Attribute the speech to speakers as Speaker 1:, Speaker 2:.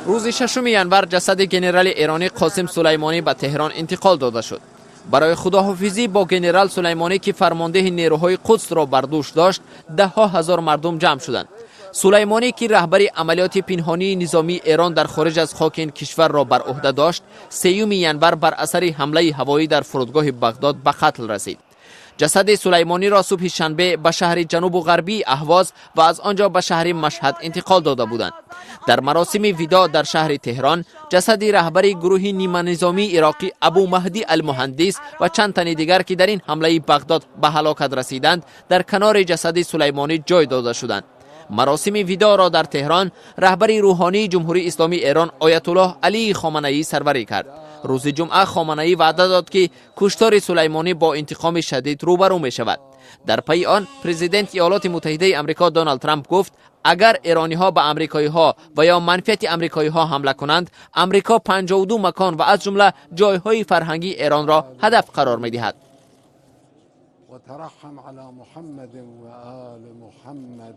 Speaker 1: Рӯзи 6 январ ҷасади генерали эронӣ Қосим Сулаймонӣ ба Теҳрон интиқол дода шуд. Барои худоҳофизӣ бо генерал Сулаймонӣ, ки фармондеҳи нерӯҳои Қудсро бар дӯш дошт, даҳҳо ҳазор мардум ҷамъ шуданд. Сулаймонӣ, ки раҳбари амалиёти пинҳонии низомии Эрон дар хориҷ аз хоки ин кишварро бар ӯҳда дошт, 3 январ бар асари ҳамлаи ҳавоӣ дар фурудгоҳи Бағдод ба қатл расид. Ҷасади Сулаймониро субҳи шанбе ба шаҳри ҷанубу ғарбии Аҳвоз ва аз он ҷо ба шаҳри Машҳад интиқол дода буданд. Дар маросими видоъ дар шаҳри Теҳрон ҷасади раҳбари гурӯҳи ниманизомии ироқӣ Абу Маҳдӣ Алмуҳандис ва чанд тани дигар, ки дар ин ҳамлаи Бағдод ба ҳалокат расиданд, дар канори ҷасади Сулаймонӣ ҷой дода шуданд. Маросими видоъро дар Теҳрон раҳбари рӯҳонии Ҷумҳурии Исломии Эрон Оятуллоҳ Алии Хоманаӣ сарварӣ кард. Рӯзи ҷумъа Хоманаӣ ваъда дод, ки куштори Сулаймонӣ бо интиқоми шадид рӯбарӯ мешавад. Дар пайи он президенти Иёлоти Муттаҳидаи Амрико Доналд Трамп гуфт, агар эрониҳо ба амрикоиҳо ва ё манфиати амрикоиҳо ҳамла кунанд, Амрико 52 макон ва аз ҷумла ҷойҳои фарҳангии Эронро ҳадаф қарор медиҳад.
Speaker 2: وترحم على محمد وآل محمد.